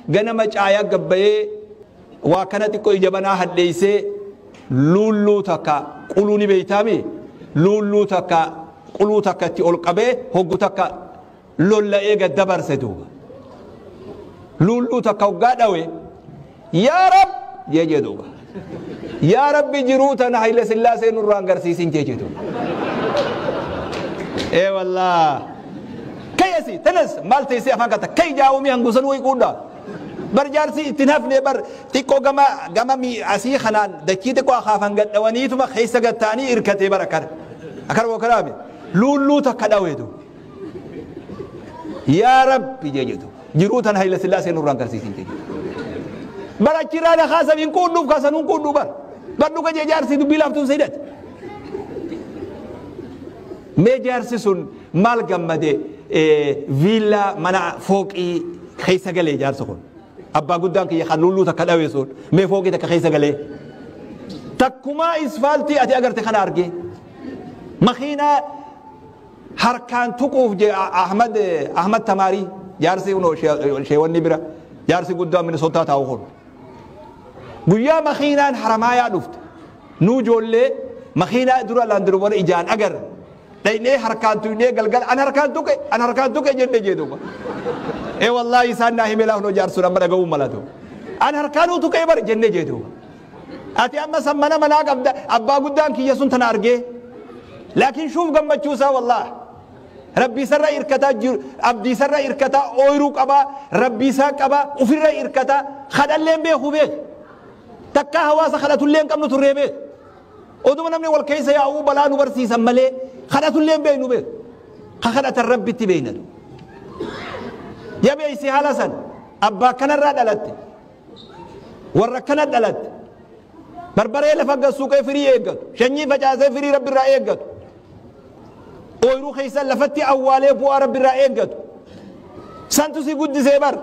Ganama caayaa gabbayee waa kana xiqqoo ija banaa hadheessee luulluu takka quluu ni beeytaami luulluu takka quluu takka itti ol qabee hoggu takka lolla'ee gad dabarse duuba. Luulluu takka hoggaa dhawe yaa rab jee duuba. Yaa rabbi jiruu tana Haile Sillaasee nurraan garsiisin jee duuba. Ee wallaa. Kayyasi tanas maal teessee afaan kata kai jaawumii hangusan wayi quudha. Bar jaarsi ittiin hafne bar xiqqoo gama gama asii kanaan dachii xiqqoo akaafan gadhawaniituma keessa gatta'anii hirkatee bar akkana. Akkana boo kanaami. Luulluu takka dhawee duuba. Yaa rabbi jee jedhu jiruu tana Haile Sillaasee nurraan garsiisin jee jedhu. Bar achirraa dhakaasan hin quudhuuf kaasan hin quudhu bar. Bar dhuga jee jaarsi dubbii laaftuun seedate. Mee jaarsi sun maal gammade viillaa mana fooqii keessa galee jaarsi kun. Abbaa guddaan kiyya kan lulluu takka dhawe sun mee fooqii takka keessa galee. Takkumaa isfaaltii ati agarte kana argee. Makiinaa harkaan tuquuf je Ahmad Ahmad Tamaarii jaarsi unoo sheewanni bira jaarsi guddaan Minisootaa taa'u kun. Guyyaa makiinaan Haramaayaa dhufte nuu ijoollee makiinaa dura Land Rover ijaan agarre dhaynee harkaan tuqnee galgala an harkaan tuqe an harkaan tuqe jenne jee duuba. Ee wallaahi isaan naa hime laa hunoo jaarsuun amma dhaga'uu malatu. An harkaanuu tuqee bar jenne jee duuba. Ati amma san mana manaa qabda abbaa guddaan kiyya sun tana argee. Laakiin shuuf gammachuu isaa wallaahi. Rabbii isarra hirkataa jiru abdii isarra hirkataa ooyiruu qabaa rabbii isaa qabaa ofirra hirkataa kadhallee beeku beek. Takkaa hawaasa kadhatullee hin qabnu turree beek. Oduma namni wal keessa yaa'uu balaa nu barsiisan malee kadhatullee hin beeknu beek. Ka kadhatan rabbitti beeknatu. Jabeessi haala san abbaa kanarraa dhalatte warra kana dhalatte barbaree lafa gassuuqee firii eeggatu shanyii facaasee firii rabbirraa eeggatu ooyiruu keessa lafatti awwaalee bu'aa rabbirraa eeggatu santu si guddisee bar.